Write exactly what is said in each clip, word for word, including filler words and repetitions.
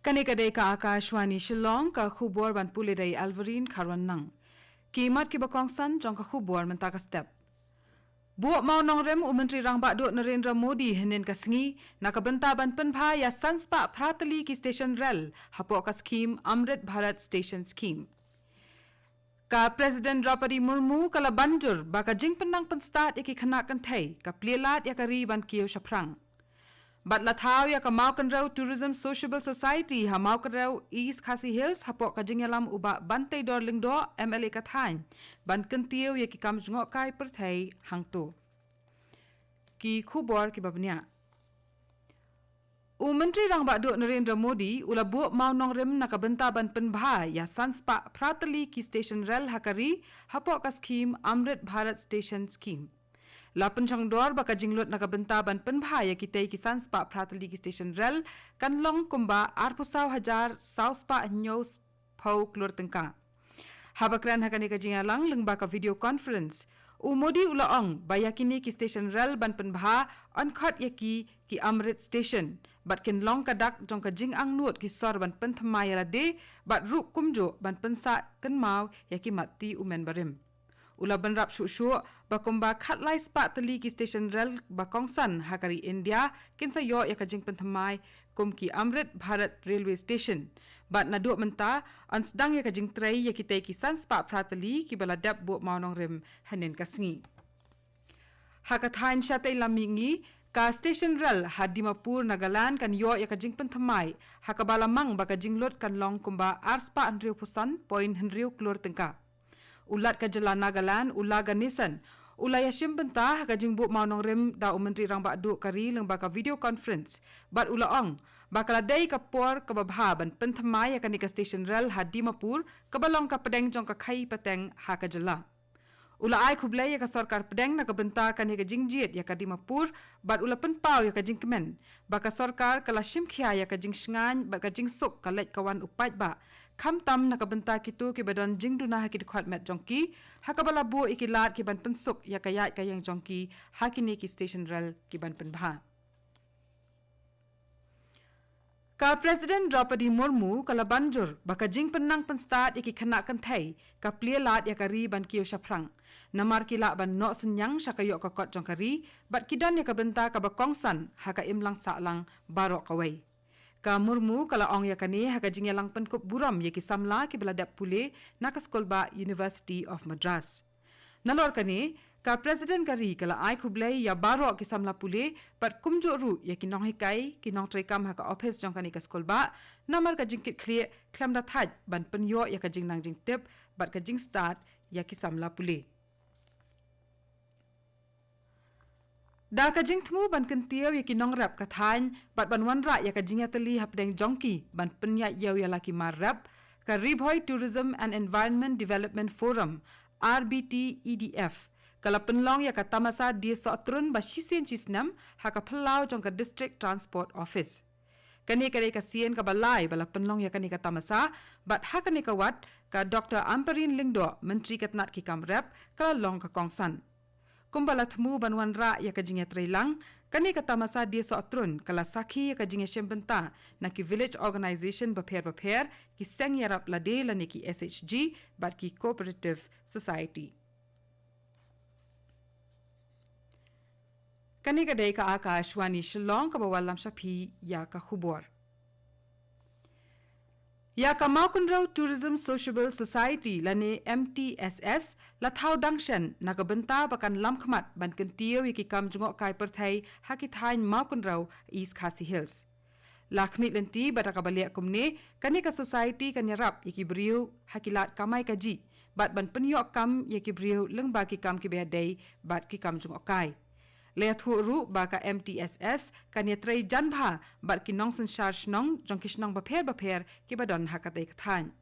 Kane ka dei ka Akashvani Shillong, ka khubor ban pule da i Alvarine Kharwanang. Ki mat kiba kongsan jong ka khubor mynta ka step. Buh mawnongrim u Myntri Rangbah Duh Narendra Modi hynnin ka sngi na ka bynta ban pynbha ïa san spah phra tylli ki station rel hapoh ka skhim Amrit Bharat Station Scheme. Ka President Draupadi Murmu ka la ban jur ba ka jingpynnang pynstad ïa ki khynnah kynthei ka plie lad ïa ka ri ban kiew shaphrang. Bad la thaw ïa ka Mawkynrew Tourism Sociable Society ha Mawkynrew, East Khasi Hills, hapoh ka jingïalam u Bah Banteidor Lyngdoh, M L A ka thaiñ, ban kyntiew ïa ki kam jngohkai pyrthei hangto. Ki khubor kiba bniah. U Myntri Rangbah Duh Narendra Modi u la buh mawnongrim na ka bynta ban pynbha ïa san spah phra tylli ki station rel ha ka ri hapoh ka skhim Amrit Bharat Station Scheme. La pynshongdor ba ka jinglut na ka bynta ban pynbha ïa kitei ki san spah phra tylli ki station rel kan long kumba arphew saw hajar saw spah hynñiew phew klur tyngka. Haba kren ha kane ka jingïalang lyngba ka video conference, u Modi u la ong ba ïa kine ki station rel ban pynbha yn khot ïa ki ki Amrit Station bad kin long ka dak jong ka jingangnud ki sor ban pynthymmai ïa lade bad ruh kumjuh ban pynsah kynmaw ïa ki mat ti u men barim. U la bynrap shuh shuh ba kumba khatlai spah tylli ki station rel ba kongsan ha ka ri India kin sa ïoh ïa ka jingpynthymmai kum ki Amrit Bharat Railway Station. Bad naduh mynta yn sdang ïa ka jingtrei ïa kitei ki san spah phra tylli kiba la dep buh mawnongrim hynnin ka sngi. Ha ka thaiñ shatei lam mihngi, ka station rel ha Dimapur, Nagaland kan ïoh ïa ka jingpynthymmai ha kaba la mang ba ka jinglut kan long kumba ar spah hynriew phew san point hynriew klur tyngka. U Lat ka jylla Nagaland, u La Ganesan, u la ïashim bynta ha ka jingbuh mawnongrim da u Myntri Rangbah Duh ka ri lyngba ka video conference bad u la ong ba ka la dei ka por kaba bha ban pynthymmai ïa kane ka station rel ha Dimapur kaba long ka pdeng jong ka khaii pateng ha ka jylla. U la ai khublei ïa ka sorkar pdeng na ka bynta kane ka jingjied ïa ka Dimapur bad u la pynpaw ïa ka jingkmen ba ka sorkar ka la shim khia ïa ka jingshngaiñ bad ka jingsuk ka leit ka wan u paidbah, khamtam na ka bynta kito kiba don jingduna ha ki dkhot met jong ki ha kaba la buh ïa ki lad ki ban pynsuk ïa ka ïaid ka ïeng jong ki ha kine ki station rel ki ban pynbha. Ka President Draupadi Murmu ka la ban jur ba ka jingpynnang pynstad ïa ki khynnah kynthei ka plie lad ïa ka ri ban kiew shaphrang, namar ki lah ban noh synñiang sha ka ïoh ka kot jong ka ri bad ki don ïa ka bynta kaba kongsan ha ka imlang sahlang baroh kawei. Ka Murmu ka la ong ïa kane ha ka jingïalang pynkup burom ïa ki samla kiba la dep pule na ka skulbah University of Madras. Nalor kane, ka President ka ri ka la ai khublei ïa baroh ki samla pule bad kumjuh ruh ïa ki nonghikai, ki nongtreikam ha ka ophis jong kane ka skulbah, namar ka jingkitkhlieh khlem da thait ban pynïoh ïa ka jingnang jingtip bad ka jingstad ïa ki samla pule. Da ka jingthmu ban kyntiew ïa ki nongrep ka thaiñ bad ban wanrah ïa ka jingïatylli hapdeng jong ki ban pynïaid ïew ïa la ki mar rep, ka Ri Bhoi Tourism and Environment Development Forum, R B T E D F, ka la pynlong ïa ka tamasa die sohtrun ba shisien shisnem ha ka phyllaw jong ka District Transport Office. Kane ka dei ka sien kaba lai ba la pynlong ïa kane ka tamasa bad ha kane ka wad ka Doctor Ampareen Lyngdoh, Myntri ka tnat ki kam rep, ka la long ka kongsan. Kumba la thmu ban wanrah ïa ka jingïatreilang, kane ka tamasa die sohtrun ka la sakhi ïa ka jingïashim bynta na ki village organisation bapher bapher, ki seng ïarap lade lane ki S H G bad ki cooperative society. Kane ka dei ka Akashvani Shillong kaba wallam sha phi ïa ka khubor. Ïa ka Mawkynrew Tourism Sociable Society lane M T S S la thaw dang shen na ka bynta ba kan lam khmat ban kyntiew ïa ki kam jngohkai pyrthei ha ki thaiñ Mawkynrew, East Khasi Hills. La khmih lynti ba da kaba leh kumne, kane ka society kan ïarap ïa ki briew ha ki lad kamai kajih bad ban pynïoh kam ïa ki briew lyngba ki kam kiba ïadei bad ki kam jngohkai. La ïathuh ruh ba ka M T S S kan ïatrei jan bha bad ki nongsynshar shnong jong ki shnong bapher bapher kiba don ha katei ka thaiñ.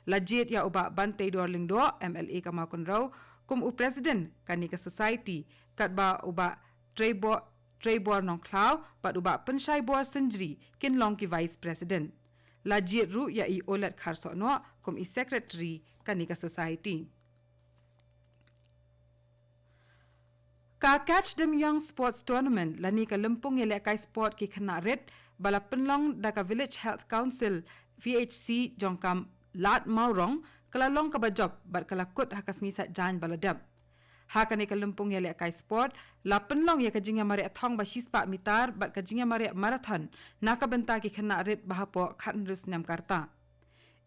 La jied ïa u Bah Banteidor Lyngdoh, M L A ka Mawkynrew, kum u president kane ka society, katba u Bah Treibor, Treibor Nongkhlaw bad u Bah Pynshaibor Synjri kin long ki vice president. La jied ruh ïa i Olet Kharsohnoh kum i secretary kane ka society. Ka Catch Them Young Sports Tournament lane ka lympung ïalehkai sport ki khynnah rit ba la pynlong da ka Village Health Council, V H C, jong ka Lad Mawrong, ka la long kaba jop bad ka la kut ha ka sngi Saitjaiñ ba la dep. Ha kane ka lympung ïalehkai sport, la pynlong ïa ka jingïamareh thong ba shispah mitar bad ka jingïamareh marathon na ka bynta ki khynnah rit ba hapoh khathynriew snem ka rta.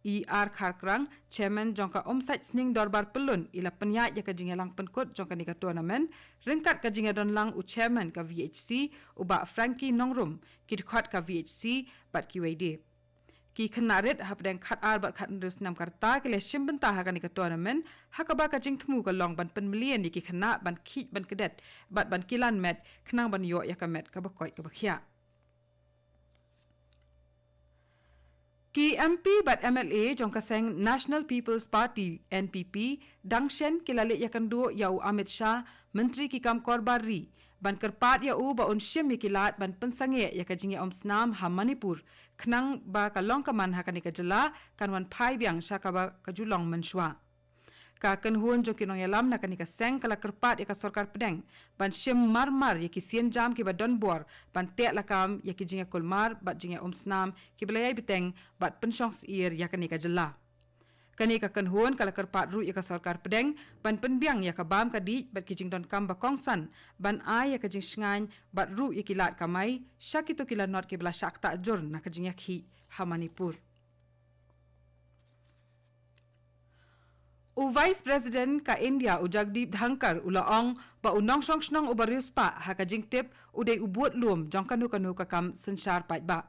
I R Kharkrang, Chairman jong ka Umsait Sning Dorbar Pyllun, i la pynïaid ïa ka jingïalang pynkut jong kane ka tournament ryngkat ka jingïadonlang u Chairman ka V H C, u Bah Frankie Nongrum, ki dkhot ka V H C bad kiwei de. Ki khynnah rit hapdeng khatar bad khathynriew snem ka rta ki la shim bynta ha kane ka tournament, ha kaba ka jingthmu ka long ban pynmlien ïa ki khynnah ban khih ban kdet bad ban kilan met, khnang ban ïoh ïa ka met kaba koit kaba khiah. Ki M P bad M L A jong ka seng National People's Party, N P P, dang shen ki la leit ïakynduh ïa u Amit Shah, Myntri ki kam kor bar ri, ban kyrpad ïa u ba un shim ïa ki lad ban pynsangeh ïa ka jingïaumsnam ha Manipur, khnang ba ka long ka man ha kane ka jylla kan wan phai biang sha kaba ka ju long mynshuwa. Ka kynhun jong ki nongïalam na kane ka seng ka la kyrpad ïa ka sorkar pdeng ban shim marmar ïa ki sienjam kiba don bor ban teh lakam ïa ki jingïakulmar bad jingïaumsnam kiba la ïai bteng bad pynshong syier ïa kane ka jylla. Kane ka kynhun ka la kyrpad ruh ïa ka sorkar pdeng ban pynbiang ïa ka bam ka dih bad ki jingdonkam ba kongsan ban ai ïa ka jingshngaiñ bad ruh ïa ki lad kamai sha kito ki lanot kiba la shah ktah jur na ka jingïakhih ha Manipur. U Vice President ka India, u Jagdeep Dhankhar, u la ong ba u nongshong shnong uba riewspah ha ka jingtip u dei u bud lum jong kano kano ka kam synshar paidbah.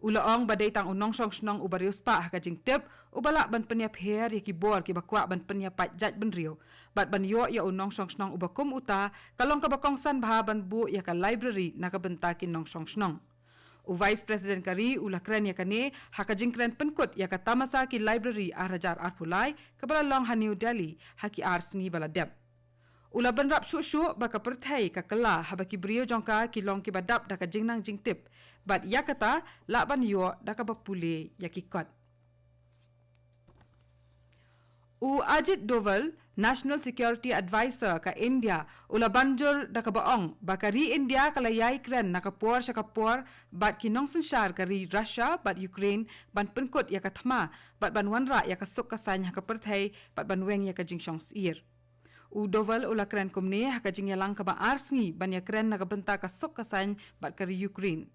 U la ong ba dei tang u nongshong shnong uba riewspah ha ka jingtip uba lah ban pynïapher ïa ki bor kiba kwah ban pynïapaid jaitbynriew bad ban ïoh ïa u nongshong shnong uba kum uta ka long kaba kongsan bha ban buh ïa ka library na ka bynta ki nongshong shnong. U Vice President ka ri u la kren ïa kane ha ka jingkren pynkut ïa ka tamasa ki library ar hajar arphew lai kaba la long ha New Delhi ha ki ar sngi ba la dep. U la bynrap shuh shuh ba ka pyrthei ka kylla haba ki briew jong ka ki long kiba dap da ka jingnang jingtip bad ïa kata lah ban ïoh da kaba pule ïa ki kot. U Ajit Doval, National Security Advisor ka India, u la ban jur da kaba ong ba ka ri India ka la ïai kren na ka por sha ka por bad ki nongsynshar ka ri Russia bad Ukraine ban pynkut ïa ka thma bad ban wanrah ïa ka suk ka saiñ ha ka pyrthei bad ban weng ïa ka jingshong syier. U Doval u la kren kumne ha ka jingïalang kaba ar sngi ban ïakren na ka bynta ka suk ka saiñ bad ka ri Ukraine.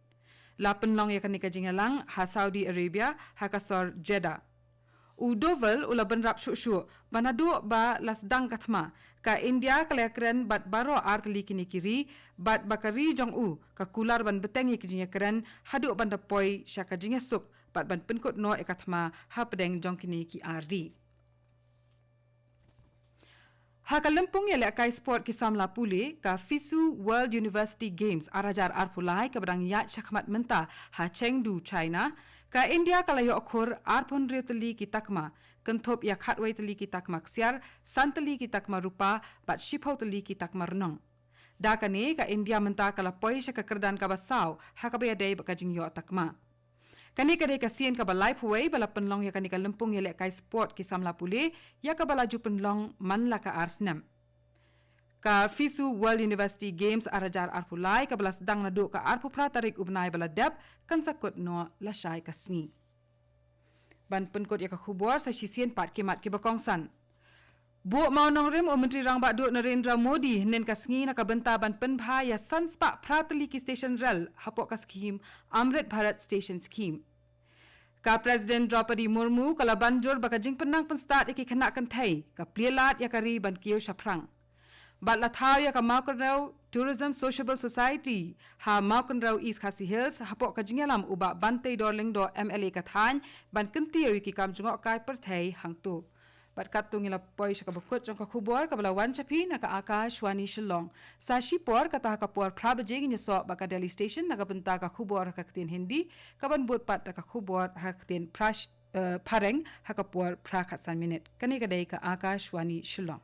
La pynlong ïa kane ka jingïalang ha Saudi Arabia ha ka sor Jeddah. U Doval u la bynrap shuh shuh ba naduh ba la sdang ka thma, ka India ka la ïakren bad baroh ar tylli kine ki ri bad ba ka ri jong u ka kular ban bteng ïa ki jingïakren haduh ban da poi sha ka jingïasuk bad ban pynkut noh ïa ka thma hapdeng jong kine ki ar ri. Ha ka lympung ïalehkai sport ki samla pule, ka FISU World University Games ar hajar arphew lai kaba dang ïaid shakhmat mynta ha Chengdu, China, ka India ka la ïoh khur arphew hynriew tylli ki takma, kynthup ïa khatwei tylli ki takma ksiar, san tylli ki takma rupa bad shiphew tylli ki takma rnong. Da kane ka India mynta ka la poi sha ka kyrdan kaba saw ha kaba ïadei bad ka jingïoh takma. Kane ka dei ka sien kaba laiphew wei ba la pynlong ïa kane ka lympung ïalehkai sport ki samla pule, ïa kaba la ju pynlong man la ka ar snem. Ka FISU World University Games ar hajar arphew lai kaba la sdang naduh ka arphew phra tarik u bnai ba la dep kan sa kut noh lashai ka sngi. Ban pynkut ïa ka khubor sa shisien pat ki mat kiba kongsan. Buh mawnongrim u Myntri Rangbah Duh Narendra Modi hynnin ka sngi na ka bynta ban pynbha ïa san spah phra tylli ki station rel hapoh ka skhim Amrit Bharat Station Scheme. Ka President Draupadi Murmu ka la ban jur ba ka jingpynnang pynstad ïa ki khynnah kynthei ka plie lad ïa ka ri ban kiew shaphrang. Bad la thaw ïa ka Mawkynrew Tourism Sociable Society ha Mawkynrew, East Khasi Hills, hapoh ka jingïalam u Bah Banteidor Lyngdoh, M L A ka thaiñ, ban kyntiew ïa ki kam jngohkai pyrthei hangto. Bad katto ngi la poi sha kaba kut jong ka khubor kaba la wan sha phi na ka Akashvani Shillong. Sa shipor kata ha ka por phra baje ngin ïasoh bad ka Delhi Station na ka bynta ka khubor ha ka ktien Hindi, kaban bud pat da ka khubor ha ka ktien Phra-, eh, Phareng ha ka por phra khatsan minit. Kane ka dei ka Akashvani Shillong.